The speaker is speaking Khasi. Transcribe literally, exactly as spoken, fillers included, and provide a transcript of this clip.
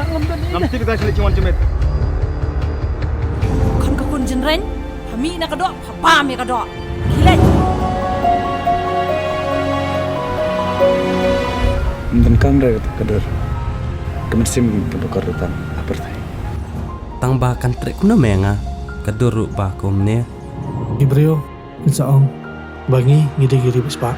Ngam tip ita shlei chimon chimit. Khun ka khun jinreng, ha mih na ka doh, ha bam ïa ka doh. Khie leit. Ym donkam re ka dur. Ka mynsiem ka bakor rutan ha pyrthei. Tang ba kan treh kumno me nga, ka dur ruh ba kumne. Ki briew kin sa ong ba ngi ngi dei ki ri ba spah.